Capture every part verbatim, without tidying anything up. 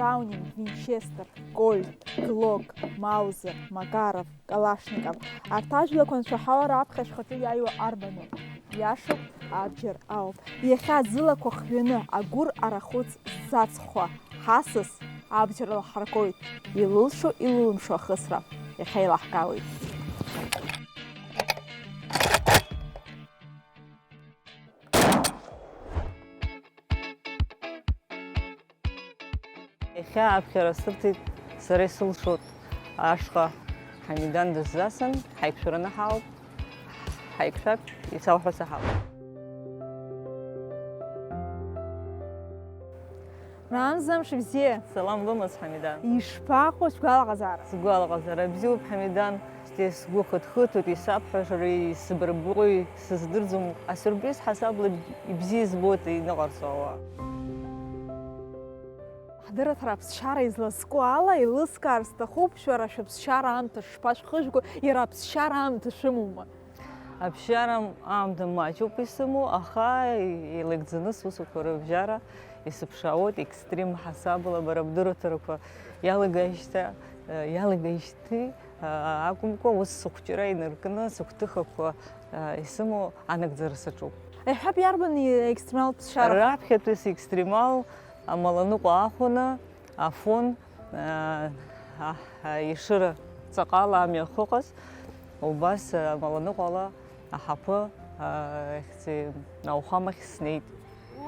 Браунинг, Винчестер, Кольт, Глок, Маузер, Макаров, Калашников. Арҭ ажәлақәа анцәаҳәалара аԥхьа ашьхаҿы иааиуа арбану? Иашоуп, абџьар ауп. Иахьа зылақәа хҩаны агәыр арахәыц ззаҵхуа ҳасас абџьар лаҳаргоит. Илылшо, илылымшо ахысра иахьа еилаҳкаауеит. Иахьа аԥхьара сырҭеит сара исылшоит. Ашҟа Ҳамидан дысзасын, ҳаиқәшәараны ҳаауп, ҳаиқәшәап, исауҳәо саҳауп. Раанӡа мшыбзиа! Салам лымаз, Ҳамидан. Ишԥаҟоу, сгәалаҟазаара? Сгәалаҟазаара бзиоуп, Ҳамидан. Шьҭа сгәы хыҭхыҭуеит, исабҳәаша, исыбаргәырҩо, сыздырӡом. Асюрприз ҳасабла ибзиа збоит иныҟарҵо ауаа. Ҳдырраҭара аԥсшьара излазку ала, еилыскаар сҭахуп, шәара шәыԥсшьара аамҭа шԥашәхыжәго, иара аԥсшьара аамҭа шәымоума? Аԥсшьара аамҭа маҷуп исымоу, аха еилагӡаны сусқәа рыбжьара исыԥшаауеит, екстрим ҳасабла бара бдырраҭарақәа иалагеижьҭеи, иалагеижьҭеи акәымкәа, ус сыхәҷра инаркны, сыгәҭыхақәа исымоу анагӡара саҿуп. Иҳәап, иарбан екстремалтә ԥсшьара? Раԥхьатәи секстремал амаланыҟәа аахәаны, Афон, аа, аҳ-, ешыра ҵаҟала амҩа ахьыҟаз, убас, аа, амаланыҟәала аҳаԥы, аа, ихьӡи, ауахәамахь снеит,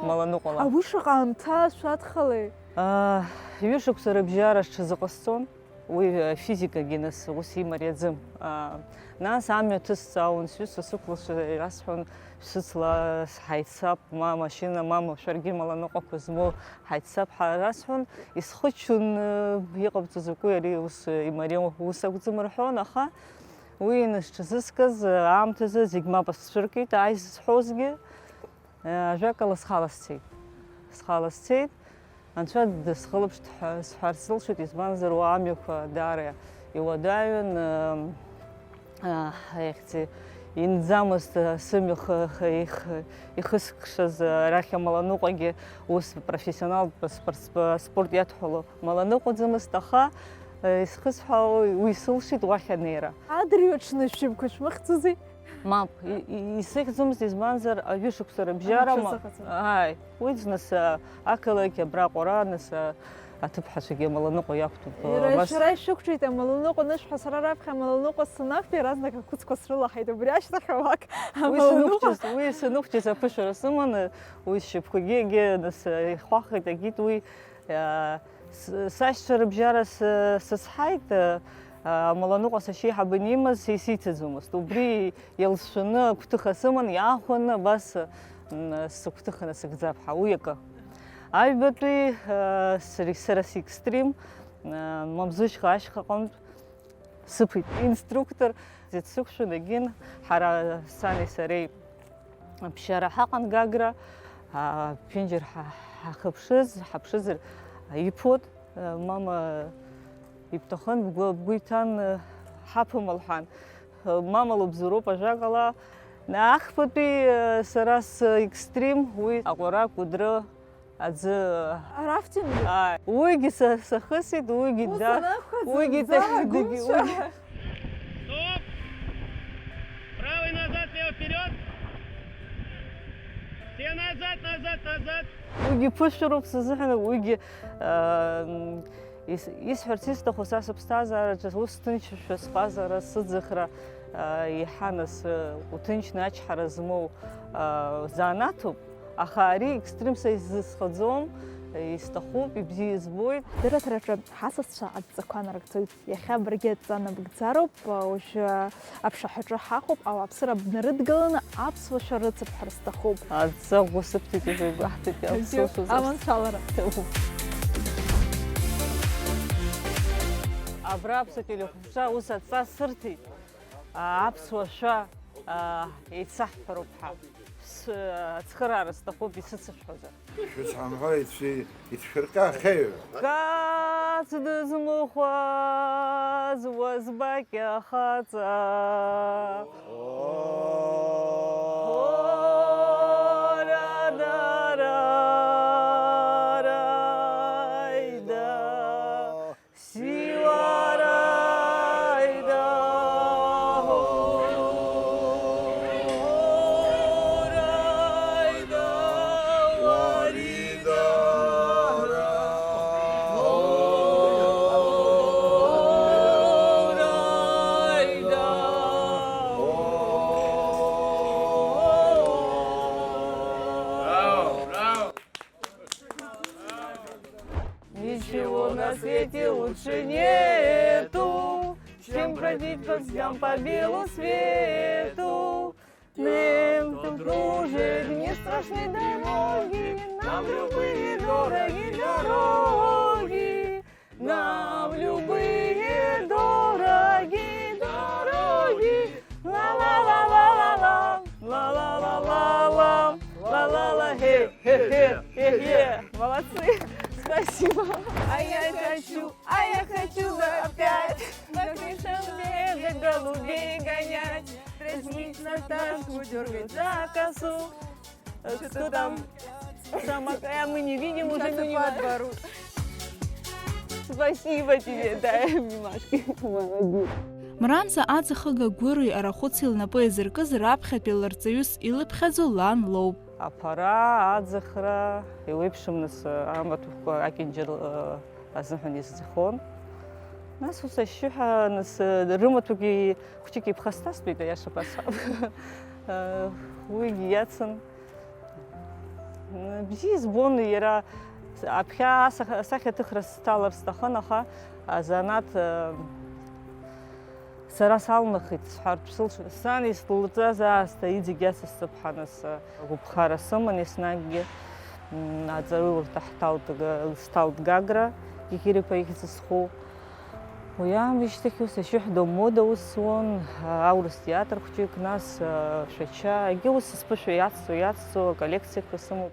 маланыҟәала. Уи шаҟа аамҭа шәадхалеи? Аа, ҩышықәса рыбжьара сҽазыҟасҵон, уи, аа, физикагьы нас ус имариаӡам. Аа, нас амҩа ҭысҵаауан, сҩызцәа сықәлашәа ирасҳәон, шәсыцла, ҳаиццап, ма машьына, ма ма-, шәаргьы маланыҟәақәа змоу ҳаиццап ҳәа расҳәон, исхыччон, э, иҟабҵо закәи ари ус, э, имариоу ус акәӡам рҳәон, аха уи инасҽазыскыз, э, аамҭазы зегь мап сцәыркит, ааи зысҳәозгьы, э, ажәакала, схала сцеит. Схала сцеит. Анцәа дысхылаԥшт ҳәа сҳәарц сылшоит, избанзар, уа амҩақәа даара иуадаҩын, ыы, аа, ихьӡи, инӡамызт, ыы, сымҩа хы-, хы-, ихы-, ихыскшаз, ыы, арахь амаланыҟәагьы ус профессионалтә спорт, спорт иадҳәало маланыҟәаӡамызт, аха, ыы, исхысҳәаауа уи сылшеит уахь анеира. Адырҩаҽны шәшьапқәа шәмыхьӡузеи? Мап, и-, и-, исыхьӡомызт, избанзар, аҩышықәса рыбжьара. Амҩа ма-, шәазыҟаҵан. Ааи, уи зны са ақалақь абраҟа ара, нас, а, аҭыԥҳацәагьы амаланыҟәа иақәтәоуп, иара абас. Шәара ишәықәҿиеит амаланыҟәа анышәҳәа, сара раԥхьа амаланыҟәа санақәтәа, иаразнак ақәыцқәа срылаҳаит, убри ашьҭахь ауак. Уи амаланыҟәа саныхәҷыз, уи саныхәҷыз аԥышәара сыманы, уи сшьапқәагьы егьи, нас, а, ихәахеит, агьит уи, а, С-, сашьцәа рыбжьара с-, сыцҳаит, а, амаланыҟәа сашьеиҳабы инимаз исиҭаӡомызт. Убри иалсшәаны агәҭыха сыман, иаахәаны абас, м, сыгәҭыха насыгӡап ҳәа, уи акы. Аҩбатәи, а, сара, сара секстрим, а, Мамзышьха ашьхаҟынтә сыԥеит. Инструктор зыӡ сықәшәан, егьин, ҳара сани сареи Аԥсшьара ҳаҟан Гагра, аԥенџьыр ҳа-, ҳахыԥшыз, ҳаԥшызар иԥот, мама ибҭахын, бгәы, бгәы иҭан, ҳаԥым лҳәан. Мама лыбзоуроуп ажәакала. Ахԥатәи сара секстрим, уи аҟәара, акәыдры, аӡы. Рафтинг? Ааи. Уигьы са-, сахысит, уигьы да-, уигьы да-, уигьы. Стоп! Правый назад, левый вперёд! Все назад, назад, назад! Уигьы ԥышәароуп сызыҳәан, уигьы, аа, м, ис-, исҳәарц исҭаху, са сыԥсҭазаараҿы ус ҭынчшәа сҟазара, сыӡахра, аа, еиҳа нас, уҭынчны ачҳара змоу, аа, занааҭуп. Аха ари екстрим са исзысхаӡом, исҭахуп, ибзиа избоит. Адырраҭараҿы ҳасасцәа адҵақәа нарыгӡоит. Иахьа баргьы адҵа набгӡароуп, уажәы аԥшаҳәаҿы ҳаҟоуп, ауааԥсыра бнарыдгыланы аԥсуа шәа рыцыԥҳәар сҭахуп. Адҵа ӷәӷәа сыбҭеит, уажәы игәаҳҭеит, иалсылшоз. Аманшәалара. Абра аԥсуа телехәаԥшра ус адҵа сырҭеит. Аԥсуа шәа, аа, еицаҳҳәароуп ҳәа. С-, ацхыраара сҭахуп исыцышәҳәозар. Шәыцҳамҳәо ицәи-, ицәшәырҟьа ахьеҩ. Кац дызмыхәаз уазбакьа хаҵа. О, ра, ра, ра, ра, ра, да. свете лучше нету, чем бродить друзьям по белу свету. Нам тут дружит, не страшны дороги, нам любые дороги дороги. Нам любые дороги дороги. Ла-ла-ла-ла-ла-ла, ла-ла-ла-ла-ла, ла-ла-ла, хе-хе-хе-хе-хе. Молодцы! Спасибо! А я хочу, а я хочу опять на крышах бегать, голубей гонять, дразнить на танку, дёргать за косу. Э, кто там? Самак-, э, мы не видим уже. Спасибо тебе, да, обнимашки. Молодец. Мрамза аӡы хыга гәыри арахәыци лнапы иазыркыз раԥхьатәи лырҵаҩыс илыԥхьаӡо лан лоуп. Аԥара, аӡахра, еиуеиԥшым нас, амаҭәахәқәа акьанџьар, э, азыҳәан исӡахон. Нас ус ашьшьыҳәа, нас, э, рымаҭәагьы хәҷык иԥхасҭастәит, аиаша басҳәап. Э, уигьы иацын. Бзиа избон иара, аԥхьа асах-, асахьаҭыхра сҭалар сҭахын, аха азанааҭ, э, сара салнахит сҳәартә сылшоит. Сан ислырҵаз аасҭа иҵегь асасцәа ԥҳанас, э, гәыԥхара сыман еснагьгьы, м, аҵараиурҭа ҳҭалт га-, сҭалт Гагра Кикириԥа ихьӡ зху. Уи аамышьҭахь ус ашьшьыҳәа домода ус зуан, аурыс театр хәҷык, нас, а, Шәача, егьи ус сԥышәа иацҵо, иацҵо аколлекциақәа сымоуп.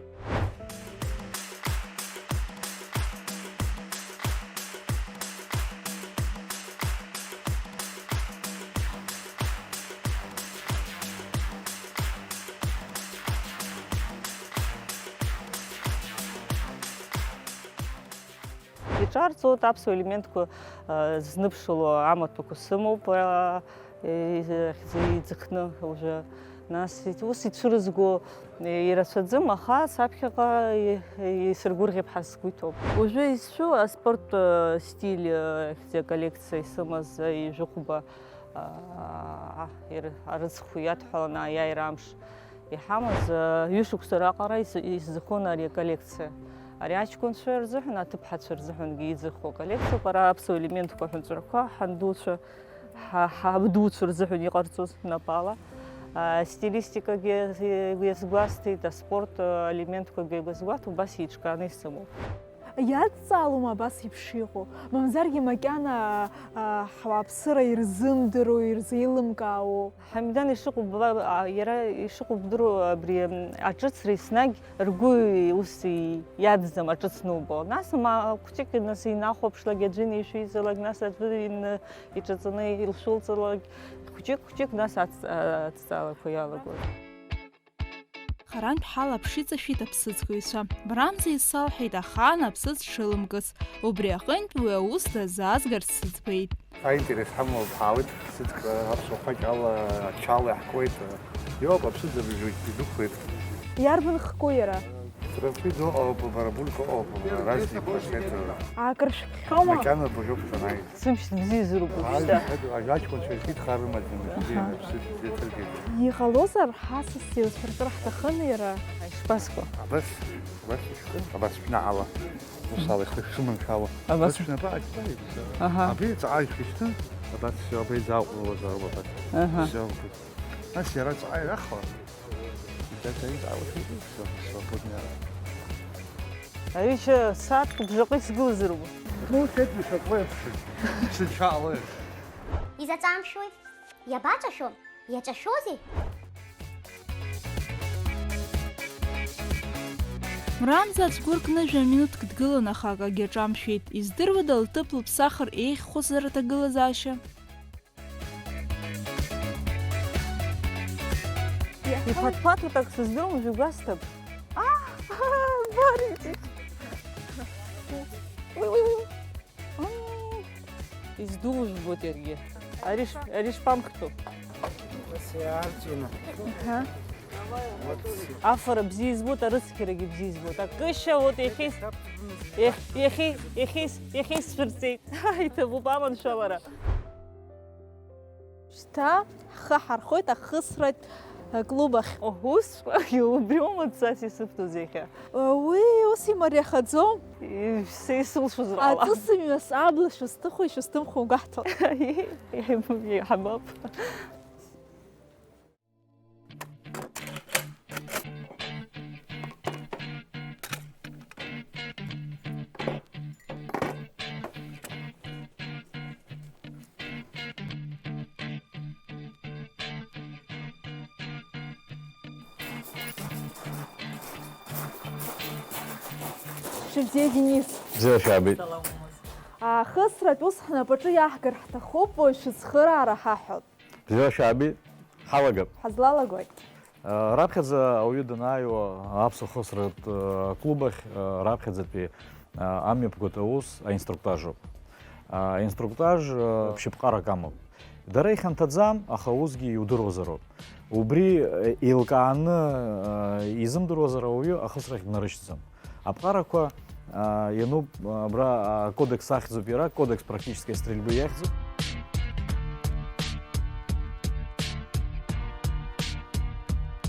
Иҿарҵоит аԥсуа елементқәа, а, зныԥшыло амаҭәақәа сымоуп, а, и-, иӡхны уажәы. Нас ус ицәырызго, е, ирацәаӡам, аха саԥхьаҟа и-, исыргәырӷьап ҳәа сгәы иҭоуп. Уажәы исшәу аспорттә, а, стиль, а, ахьӡи аколлекциа исымаз, а, ижәыхәба, а, ир-, арыцхә иадҳәаланы аиааира амш иҳамаз, ҩышықәса раҟара ис-, исзыхон ари аколлекциа. Ари аҷкәынцәа рзыҳәан, аҭыԥҳацәа рзыҳәангьы иӡахо аколлекциоуп. Ара аԥсуа елементқәа ҳәынҵәрақәа, ҳандуцәа, ҳа-, ҳабдуцәа рзыҳәан иҟарҵоз напала. А, стилистикагьы иазгәасҭеит, аспорт, а, елементқәагьы иазгәаҭо, убас еиҿкааны исымоуп. Иадҵаалома абас еиԥш иҟоу? Мамзаргьы макьана, а, ҳуааԥсыра ирзымдыруа, ирзеилымкаауоу? Ҳамидан ишыҟоу бла-, а, иара ишыҟоу бдыруа абри, м, аҿыцра еснагь ргәы ус и-, иадӡам аҿыц нубо. Нас ма хәҷык нас инахәаԥшлак, аӡәы инеишәиҵалак, нас аӡәы ин-, иҿаҵаны илшәылҵалак, хәҷык-хәҷык нас ац-, а, аҭҵаалақәа иалагоит. Харантә ҳала ԥшьыҵашәеит аԥсыӡкҩцәа. Брамза исалҳәеит ахаан аԥсыӡ шылымкыц. Убри аҟынтә уи аус дазаазгарц сыӡбеит. Аинтерес ҳамоуп, ҳаауеит, ԥсыӡк аԥсуа хаҷ ала, ачала иаҳкуеит. Иоуп, аԥсыӡ абжоит, идәықәлеит. Иарбан хку иара? Трафит ыҟоуп, барабулька ыҟоуп, разный пакет. Аакыршәхьоума? Макьана быжьоуп санааи. Сымш бзиа зыруп уажәшьҭа. Ажәаҷкәынцәа иркит хар рымаӡам, бзиа, аԥсыӡ бзиа ҭыргеит. Иҟалозар, ҳасас еицәыркыр ҳҭахын иара. Ишԥасҳәо? Абас, абас ишәкы, абас шәнаҳала. Ус ала ихы шәыманшәало. Абас. Абас шәнапы ааҭшәа. Аҳа. Абри ҵаа ишәышьҭы, абас абри изааҟәлуазароуп абас. Аҳа. Абас иалгоит. Нас иара ҵаа ирахо. Егьа ҵаа иҵаауа шәеиқәу, всё, свободный ара. Аҩышьа сааҭк бжаҟа исгылазароуп. Ну, сеиқәшәақәоуп, сынцәаалоит. Изаҵамшәои? Иабаҵәашәо? Иаҵәашәозеи? Мрамза ацгәы ркны жәа-минуҭк дгылан, аха акагьы аҿамшәеит. Издыруада лҭыԥ лыԥсахыр еиӷьхозар аҭагылазаашьа? Иԥаҭ-ԥаҭуеит, ак сыздыруам, уажәы игәасҭап. Аа, баритит! Уи, уи, уи. Изду ужәбоит иаргьы. Ари ш-, ари шԥамхтәу? Ус иаарҵәины. Аҳа. Афара бзиа избоит, арыцқьарагьы бзиа избоит. Акышьа, вот, иахьа ис-, иахь-, иахьа ис-, иахьа ис-, иахьа исшәырҵеит. Иҭабуп аманшәалара. Шьҭа ҳхы ҳархоит ахысратә Аклуб ахь. О, ус, убриоума дцас исыбҭоз иахьа? Уи ус имариахаӡом. Са исылшозар ала. Аҵысымҩас абла шәысҭыхуеи шәысҭымхуеи угәаҳҭо? Еиҳабап. Шәыбзиа, Денис. Бзиа шәаабеит. Аахысратә ус ҳнапаҿы иаҳгар ҳҭахуп, шәыцхыраара ҳаҳәоит. Бзиа шәаабеит. Ҳалагап. Ҳазлалагоит. Раԥхьаӡа ауаҩы данааиуа аԥсуа хысратә клуб ахь, раԥхьаӡатәи амҩаԥгатә аус аинструктажуп. Аинструктаж ԥшьыԥҟарак амоуп. Дара ихьанҭаӡам, аха усгьы иудыруазароуп. Убри еилкааны изымдыруазар ауаҩы ахысрахь днарышьҭӡом. Аԥҟарақәа, а, иануп, а, абра, а, акодекс ахьӡуп иара, кодекс практической стрельбы иахьӡуп.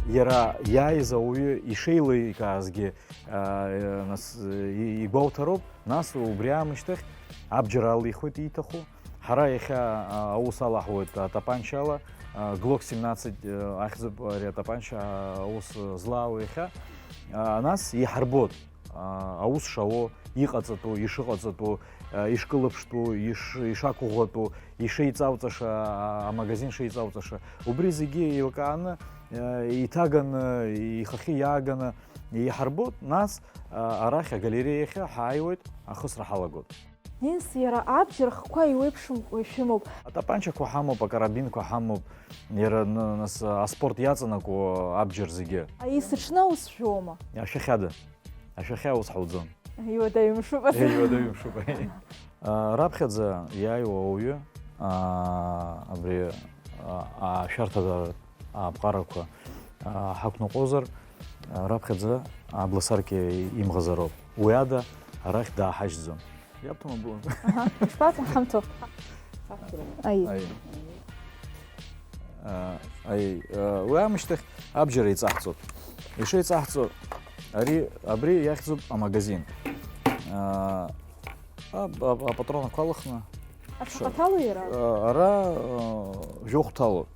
Иара иааиз ауаҩы ишеиликаазгьы, а, нас, и-, игәоуҭароуп, нас убри аамышьҭахь абџьар алихуеит ииҭаху. Ҳара иахьа, а, аус алаҳуеит атапанчала, а, Глок семнадцать, а, ахьӡуп ари атапанча, а, аус злаауа иахьа. А, нас иҳарбоит, а, аус шауо, иҟаҵатәу, ишыҟаҵатәу, а, ишкылыԥштәу, иш-, ишақәыӷәӷәатәу, ишеиҵауҵаша, а, амагазин шеиҵауҵаша. Убри зегьы еилкааны, а, иҭаганы, ихахьы иааганы иҳарбоит, нас, а, арахь агалереиахьы ҳааиуеит, ахысра ҳалагоит. Денис, иара абџьар хқәа еиуеиԥшымкәа ишәымоуп. Атапанчақәа ҳамоуп, акарабинқәа ҳамоуп, иара н-, нас, аспорт иаҵанакуа абџьар зегьы. Аисаҽны аус шәоума? Ашәахьада. Ашәахьа аус ҳауӡом. Иуадаҩымшуп. Иуадаҩымшуп. А, раԥхьаӡа иааиуа ауаҩы, а, абри, а, ашәарҭадаратә аԥҟарақәа, а, ҳақәнаҟозар, а, раԥхьаӡа абласаркьа имӷазароуп. Уи ада арахь дааҳажьӡом. Иабҭома бу? Аҳа, ишԥаҵаҳамҭо? Аи. Аи. А, аи, а, уи аамышьҭахь абџьар еиҵаҳҵоит. Ишеиҵаҳҵо, ари, абри иахьӡуп амагазин. А, а, а, апатронақәа алхны. Аҽа ҟаҭало иара? А, ара, а, жәохәҭало.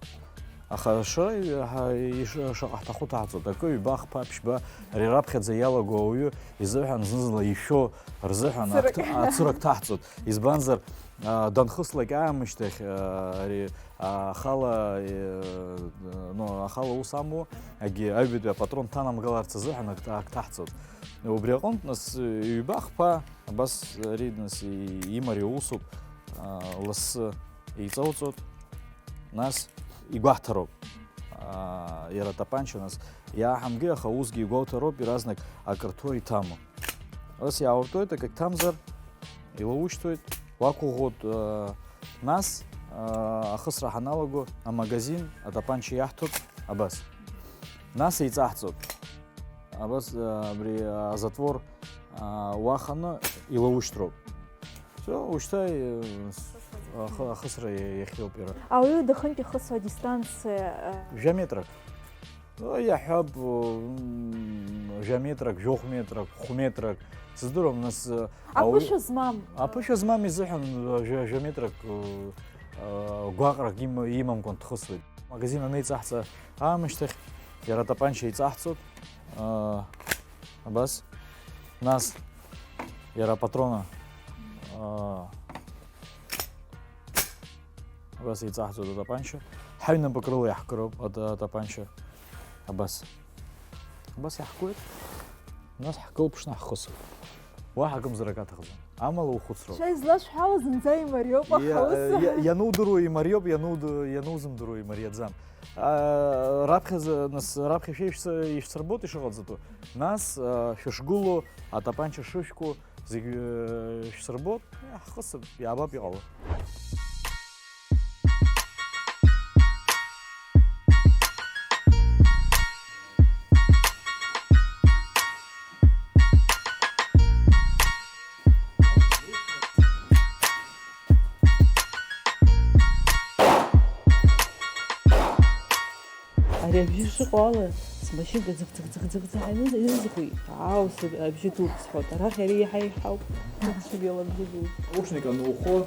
Аха ашра ҳа-, иш-, шаҟа ҳҭаху ҭаҳҵоит. Акы, ҩба, хԥа, ԥшьба, ари раԥхьаӡа иалаго ауаҩы изыҳәан зны-зынла ишәо рзыҳәан Цырак. Акт-, а, цырак ҭаҳҵоит. Избанзар, а, данхыслак аамышьҭахь, а, ари, а, ахала, э, ну, ахала ус амоу, агьи аҩбатәи апатрон дҭанамгаларц азыҳәан ак, ак ҭаҳҵоит. Убри аҟынтә, нас, ҩба, хԥа, абас ари, нас, и-, имариоу усуп, а, лассы еиҵоуҵоит. Нас игәаҳҭароуп, аа, иара атапанча, нас, иааҳамгеи, аха усгьы игәоуҭароуп, иаразнак акырҭуа иҭаму. Ус иаауртуеит, акагь ҭамзар, илаушьҭуеит, уақәыӷәӷәоит, аа, нас, аа, ахысра ҳаналаго, амагазин атапанча иаҳҭоит абас. Нас еиҵаҳҵоит. Абас, а, абри, а, затвор, а, уаханы илаушьҭроуп. Всё, ушьҭа, э, с-, ахы-, ахысра иа-, иахиоуп иара. Ауаҩы дахынтә ихысуа адистанциа, э, жәа метрак. Ы, иаҳҳәап, м, жәа метрак, жәохә метрак, хә метрак. Сыздыруам, нас, э, ауаҩы Аԥышәа змам. Аԥышәа змам изыҳәан, э, жәа, жәа метрак, э, э, гәаҟрак има-, имамкәан дхысуеит. Магазин анеиҵаҳҵа аамышьҭахь, иара атапанча еиҵаҳҵоит. Аа, абас. Нас иара апатрона, аа, абас еиҵаҳҵоит атапанча. Ҳаҩнапык рыла иаҳкыроуп ата-, атапанча. Абас. Абас иаҳкуеит. Нас ҳкылԥшны ҳхысуп. Уаҳа акымзарак аҭахӡам. Амала ухәыцроуп. Шәа излашәҳәало зынӡа имариоуп, аха Иа-, ус иа-, ианудыруа имариоуп, иануды-, ианузымдыруа имариаӡам. А, раԥхьаӡа, нас, раԥхьа шәа ишәс-, ишәсырбоит ишыҟаҵатәу. Нас, а, шәышгылоу, атапанча шышәку, зегь, э, шәсырбоит, иаҳхысып, иаабап иҟало. Ари абжьы шыҟоу ала, смашьынка ӡык-ӡык-ӡык-ӡык-ӡык ҳәа иныз-, инызыхуеит. Ааус, абжьы дук сҳәоит. Арахь иара иаҳа иҳауп. Ацәгьала абжьы дук. Наушник анухо,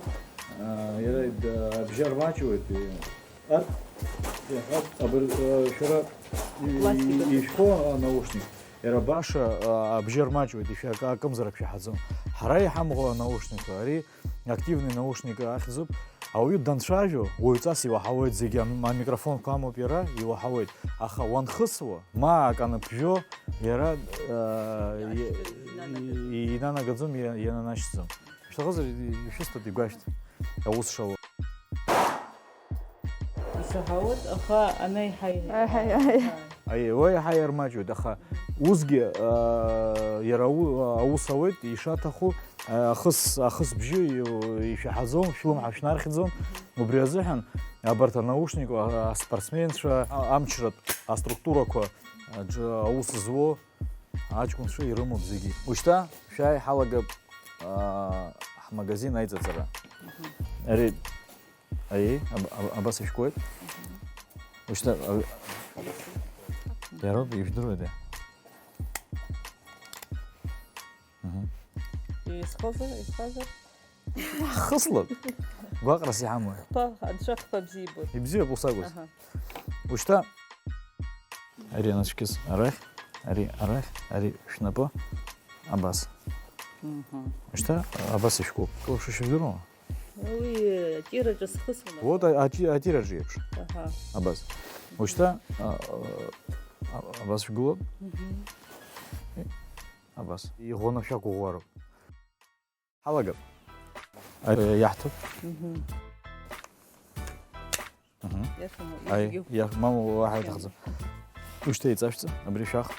а, иара д-, абжьы армаҷуеит, и-, ар-, иаҳа абыр-, а, шәара и-, Пластик. Ишәхо анаушник. Иара баша, а, абжьы армаҷуеит, ишәа-, акымзарак шәаҳаӡом. Ҳара иҳамоу анаушникқәа, ари активный наушник ахьӡуп. Ауаҩы данцәажәо, уаҩҵас иуаҳауеит зегьы, ам-, амикрофонқәа амоуп иара, иуаҳауеит. Аха уанхысуа, ма акы аныбжьо, иара, а, и-, инанагаӡом, иа-, иананашьӡом. Шәҭахызар, ишәысҭоит, игәашәҭ, аус шауа. Исаҳауеит, аха ана иҳаи-, Аҳаи, аҳаи. Аи, уа иаҳа иармаҷуеит, аха усгьы, а, иара ау-, аус ауеит ишаҭаху, а, ахыс, ахысбжьы и-, ишәаҳаӡом, шәлымҳа шәнархьӡом. Убри азыҳәан абарҭ анаушник, а, аспортсменцәа, а, амчратә аструктурақәа, а, џ-, аус зуо аҷкәынцәа ирымоуп зегьы. Ушьҭа шәааи ҳалагап, а, ҳмагазин аиҵаҵара. Ари Аиеи, аб-, аб-, абас ишәкуеит. Ушьҭа, а, иароуп, ижәдыруеит. Мгм. Исхозар, исхозар? Хыслоуп. Гәаҟрас иҳамои? Хԥа, анцәа хԥа бзиа ибоит. Ибзиоуп, ус акәыз. Аҳа. Ушьҭа, ари анацәкьыс арахь, ари арахь, ари шәнапы, абас. Мгм. Ушьҭа, абас ишәкуп. Кылша шәыжәдыруама? Уи атираҿы схысуан. Вот, а, ати-, атираҿы еиԥш. Аҳа. Абас. Ушьҭа, а, а, а, абас шәгылоуп. Мгм. Абас. Иӷәӷәаны шәақәыӷәӷәароуп. Ҳалагап. Ари иаҳҭап. Мгм. Мгм. Иашаны, Аи, иаҳ-, мамоу уаҳа иаҭахӡам. Ушьҭа еиҵашәҵа, абри шәах.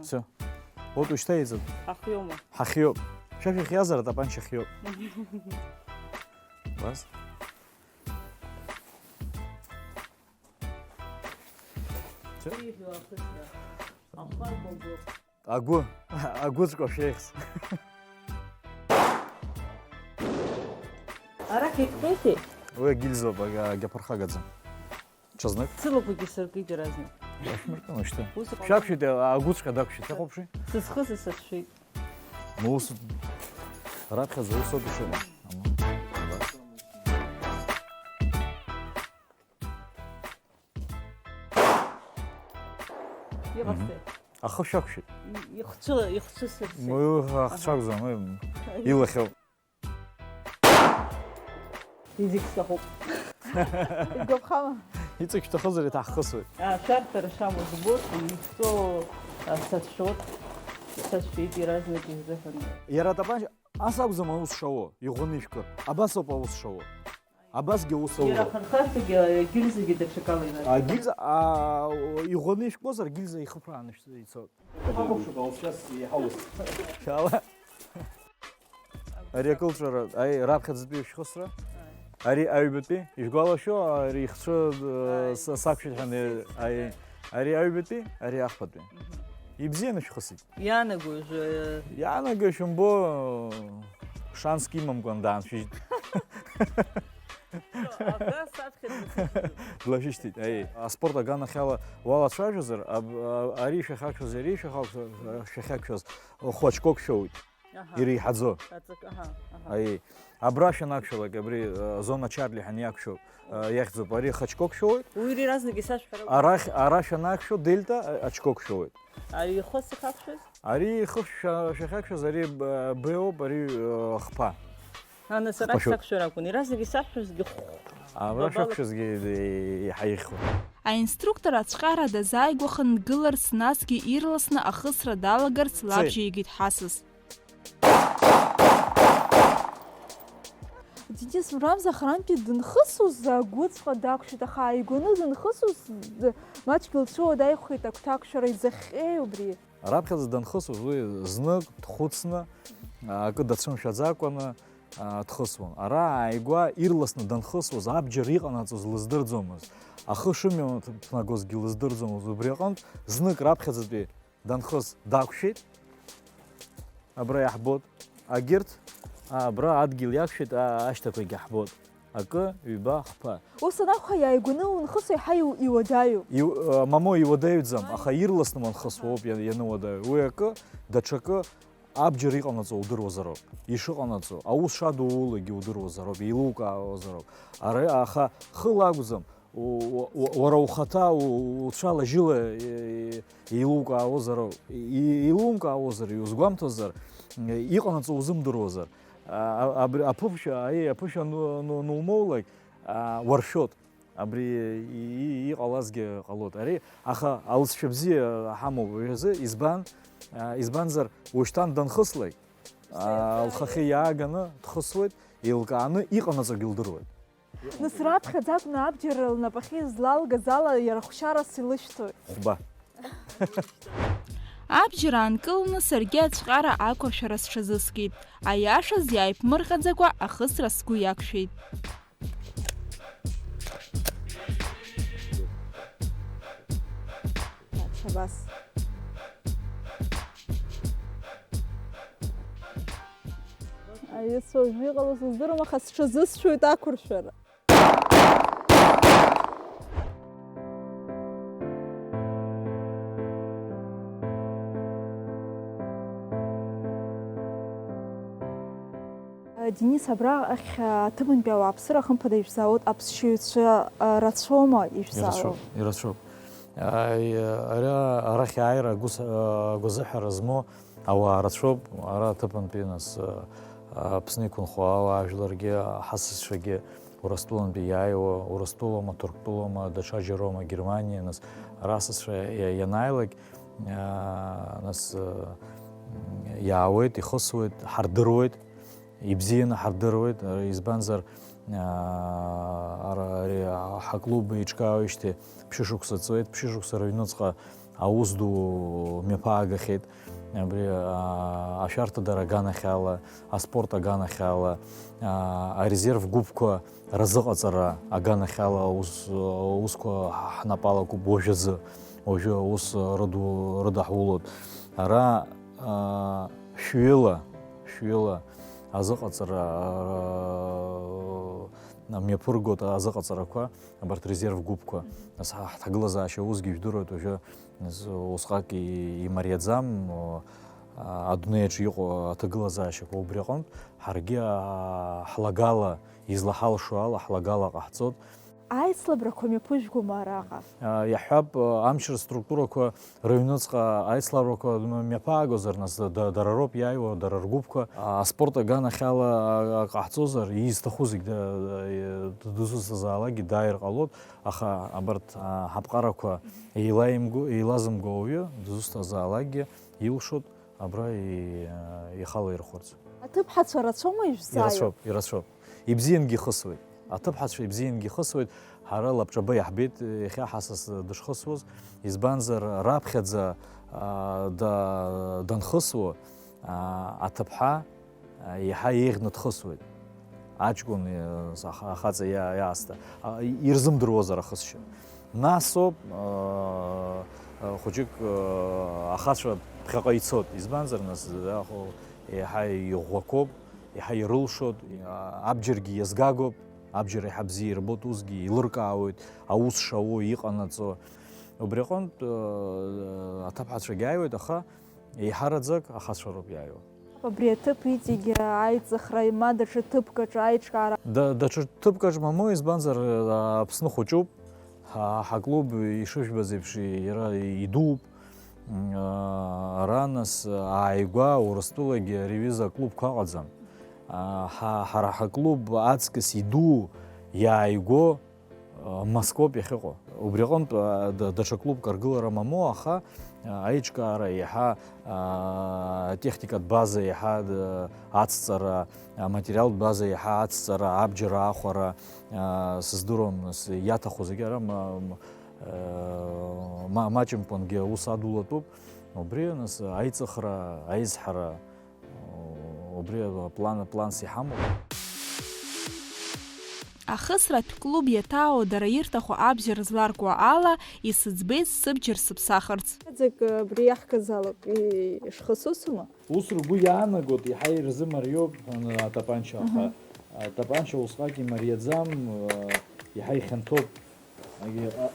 Всё. Вот ушьҭа еиҵап. Ҳахиоума? Ҳахиоуп. Шәа шәахьиазар атапанча хиоуп. Бас? Всё. Агәы, агәыҵәҟьа шәеихс. Арахь иҭҟьеитеи? Уи агильзоуп, ага-, агьаԥырхагаӡам. Ҽазнык. Сылақәагьы сыркит иаразнак. Иашәмыркын, ушьҭа. Ус ыҟалоит. Шәақәшәеит, агәыҵәҟьа дақәшәеит, шәахәаԥши? Сызхыз сацәшәеит. Ну, ус, раԥхьаӡа ус ауп ишыҟоу. Ама, абас. Иҟасҵеи? Мгм. Ахы шәақәшәеит. И-, ихцәы-, ихцәысырсит. Уи ахцәа акәӡам, уи илахьоуп. Изегь сҭахуп. Игәаԥхама? Иҵегь шәҭахызар иҭаҳхысуеит. А, шәарҭара шамоу збоит, ихҵәо, а, сацәшәоит, сацәшәеит иаразнак изыҳәан. Иара атапанча ас акәӡам аус шауа, иӷәӷәаны ишәкы. Абас ауп аус шауа. Абасгьы аус ауа. Иара ахырхарҭагьы, агильзагьы даҽакала инаркны. Агильза, а, иӷәӷәаны ишәкуазар, агильза ихыԥрааны ишәц-, ицот. Ҳахәаԥшып, алҵшәас иҳаус. Шәаала. Ари акылҵәара, аи, раԥхьаӡатәи шәхысра. Ари аҩбатәи, ишәгәалашәо, ари ихцәы, э, Аи, с-, сақәшәеит ҳәа, сеиз, аи, сеиз. Ари аҩбатәи, ари ахԥатәи. Мгм. Ибзианы шәхысит. Иаанаго, э, Иаанаго шәымбо, э, шанск имамкәан дааншәыжьит. Абра саԥхьа днасыжьит. Длашәышьҭит, аи. Аспорт аганахьала уалацәажәозар, аб-, а-, ари шәахьақәшәаз, ари шәахьақәшәаз, шәахьақәшәаз, хәы ачкок шәоуит. Аҳа. Иреиҳаӡо. Аҵак, аҳа, аҳа. Аи. Абра шәанақәшәалак, абри, э, зона Чарли ҳәа иақәшәоуп, э, иахьӡуп. Ари хачкок шәоуит. Уи иреиҳазнак исашәҳәара акәын. Арахь, ара шәанақәшәо, Дельта, э, ачкок шәоуит. Ари ихы сахақәшәаз? Ари ихы шәа-, шәахьақәшәаз, ари, э, Б оуп, ари, э, хԥа. Ана сара Хԥа шәоуп. Сахәшәар акәын. Иаразнак исашәҳәозгьы хә-, Абра бабала- шәақәшәазгьы, э, иаҳа ихьуа. Аинструктор ацәҟьара дазааигәахан дгыларц, насгьы ирласны ахысра далагарц Цеи. Лабжьеигеит ҳасас. Денис Мрамза харантәи дынхысуаз, агәыҵҟа дақәшәеит, аха ааигәаны дынхысуаз, д-, маҷк илцәуадаҩхеит агәҭакшәара, изахҟьеи убри? Раԥхьаӡа данхысуаз уи знык дхәыцны, акы дацәымшәаӡакәаны, а, дхысуан. Ара ааигәа ирласны данхысуаз, абџьар иҟанаҵоз лыздырӡомызт, ахы шымҩаԥнагозгьы лыздырӡомызт. Убри аҟынтә знык раԥхьаӡатәи данхыс дақәшәеит. Абра иаҳбоит. Агьырҭ, а, абра адгьыл иақәшәеит, а, ашьҭақәагьы ҳбоит. Акы, ҩба, хԥа. Ус анакәха, иааигәаны унхысуа еиҳа иу- иуадаҩу. Иу- э, Мамоу, иуадаҩӡам, аха ирласны уанхысуа ауп иа- иануадаҩу. Уи акы, даҽакы, абџьар иҟанаҵо удыруазароуп, ишыҟанаҵо, аус шадуулагьы удыруазароуп, еилукаауазароуп. Ара, аха хыла акәӡам, у- у- уара ухаҭа у- уцәала-жьыла, э, еилукаауазароуп, и- еилумкаауазар, иузгәамҭозар, э, иҟанаҵо узымдыруазар. А- а- абри аԥышәа, аиеи, аԥышәа ану- ану- анумоулак, а, уаршәоит. Абри и- и- иҟалазгьы ҟалоит. Ари, аха алҵшәа бзиа ҳамоуп уажәазы. Избан? А, избанзар, ушьҭан данхыслак, а, лхахьы иааганы дхысуеит, еилкааны иҟанаҵогьы лдыруеит. Нас раԥхьаӡа акәны абџьар лнапахьы излалгаз ала иара хәшьарас илышьҭоит. Хәба. Абџьар аанкыланы саргьы ацәҟьара ақәыршәара сҽазыскит. Аиашаз, иааиԥмырҟьаӡакәа ахысра сгәы иақәшәеит. Шабас. Аҩызцәа уажәы иҟало сыздыруам, аха сҽазысшәоит ақәыршәара. Денис, абра ахь аҭыԥантәи ауааԥсыра хымԥада ишәзаауеит, аԥсшьаҩцәа рацәоума ишәзаауа? Ирацәоуп, ирацәоуп. Ара арахь ааира агәыҳәара змоу ауаа рацәоуп, ара аҭыԥантәи, нас, Аԥсны иқәынхо ауаажәларгьы, ҳасасцәагьы, Урыстәылантәи иааиуа, Урыстәылоума, Ҭырқәтәылоума, даҽаџьароума, Германиа, нас, ара асасцәа иа- ианааилак, нас, иаауеит, ихысуеит, ҳардыруеит, ибзианы ҳардыруеит, избанзар, ара, ари ҳаклуб еиҿкаауеижьҭеи ԥшьышықәса ҵуеит, ԥшьышықәса рыҩныҵҟа аус ду мҩаԥаагахьеит, абри, а, ашәарҭадара аганахьала, аспорт аганахьала, а, арезерв гәыԥқәа разыҟаҵара аганахьала аус, аусқәа ҳнапы алакуп уажәазы, уажәы аус рыду-, рыдаҳулоит. Ара, а, шәҩыла, шәҩыла азыҟаҵара, а, мҩаԥыргоит азыҟаҵарақәа, абарҭ резерв гәыԥқәа. Нас ҳа-, ҳҭагылазаашьа усгьы ижәдыруеит уажәы. Нас усҟак и-, имариаӡам, а, адунеиаҿ иҟоу аҭагылазаашьақәа. Убри аҟынтә ҳаргьы, а, ҳлагала, излаҳалшо ала, ҳлагала ҟаҳҵоит. Аицлабрақәа мҩаԥыжәгома араҟа? А, иаҳҳәап, а, амчра структурақәа рыҩныҵҟа аицлабрақәа м-, мҩаԥаагозар, нас да-, да-, дара роуп иааиуа, дара ргәыԥқәа. А, аспорт аганахьала, а, а, ҟаҳҵозар, изҭаху зегь да-, да-, дызусҭазаалакгьы дааир ҟалоит. Аха абарҭ, а, ҳаԥҟарақәа еилаимго-, еилазымго ауаҩы дызусҭазаалакгьы илшоит абра и-, ихалаирхәырц. Аҭыԥҳацәа рацәоума ишәзааиуа? Ирацәоуп, ирацәоуп. Ибзиангьы ихысуеит. Аҭыԥҳацәа ибзиангьы ихысуеит. Ҳара лабҿаба иаҳбеит, иахьа ҳасас дышхысуаз. Избанзар, раԥхьаӡа, а, да-, данхысуа, а, аҭыԥҳа, а, еиҳа еиӷьны дхысуеит. Аҷкәын, э, аха-, ахаҵа иа-, иаасҭа, а, ирзымдыруазар ахысшьа. Насоуп, э, э, хәыҷык, э, ахацәа ԥхьаҟа ицоит. Избанзар, нас, аху еиҳа иӷәӷәақәоуп, еиҳа ирылшоит, а, абџьаргьы иазгагоуп, абџьар еиҳа бзиа ирбоит, усгьы еилыркаауеит, аус шауа, иҟанаҵо. Убри аҟынтә, э, аҭыԥҳацәагьы ааиуеит, аха еиҳараӡак ахацәа роуп иааиуа. Абри аҭыԥ иҵегьы аиҵыхра, ма даҽа ҭыԥк аҿы аиҿкаара? Да, даҽа ҭыԥк аҿ мамоу, избанзар, а, Аԥсны хәыҷуп. Ҳа, ҳаклуб, ишыжәбаз еиԥш, иара идууп. М, а, ара, нас, ааигәа Урыстәылагьы ари аҩыза аклубқәа ыҟаӡам. А, ҳа, ҳара ҳаклуб аҵкыс иду, иааигәоу, Москвоуп иахьыҟоу. Убри аҟынтә, а, да-, даҽа клубк аргылара мамоу, аха, а, аиҿкаара еиҳа, а, атехникатә база еиҳа, а, ацҵара, аматериалтә база еиҳа ацҵара, абџьар аахәара, а, сыздыруам, нас, иаҭаху зегьы ара ма-, м-, а, ма-, маҷымкәангьы аус адулатәуп. Убри, нас, аиҵыхра, аизҳара, Убри аплан, планс иҳамоуп. Ахысратә клуб иаҭаау дара ирҭаху абџьар зларкуа ала, исыӡбеит сыбџьар сыԥсахырц. Аӡак абри иаҳказалак ишхысусума? Ус ргәы иаанагоит, иаҳа ирзымариоуп атапанча, аха Атапанча усҟак имариаӡам, иаҳа ихьанҭоуп.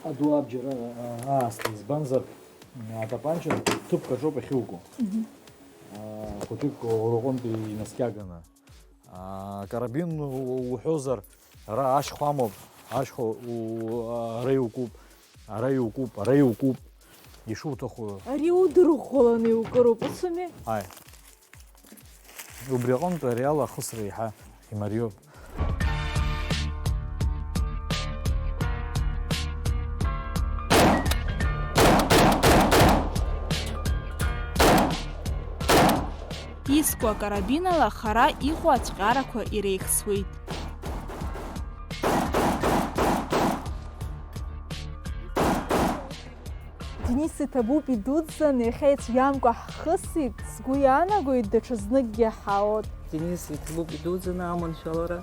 Аду абџьар аасҭа, избанзар, атапанча ҭыԥк аҿоуп ахьуго. Хәыҷык уара уҟынтәи инаскьаганы. Акарабин уҳәозар, ара ашьхәа амоуп, ашьхәа ара иукуп, ара иукуп, ара иукуп, ишуҭаху. Ари удырӷәӷәаланы иукыроуп, усуми? Ааи. Убри аҟынтә ари ала ахысра еиҳа имариоуп. Иску акарабин ала хара иҟоу ацәҟьарақәа иреихсуеит. Денис, иҭабуп идуӡӡан, иахьа ицәгьамкәа ҳхысит, сгәы иаанагоит, даҽазныкгьы ҳаот. Денис, иҭабуп идуӡӡаны аманшәалара,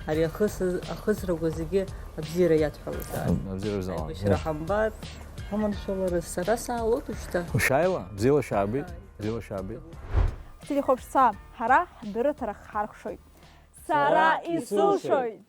ари ахыс-, ахысрақәа зегьы абзиара иадҳәалазаап. Абзиара рзалам. Аибашьра ҳамбар, аманшәалара сара саалоит уажәшьҭа. Ушааила, бзиала шәаабеит, ааи, бзиала шәаабеит. Ҳтелехәаԥшцәа, ҳара ҳдырраҭара ҳхаркәшоит. Сара исылшоит!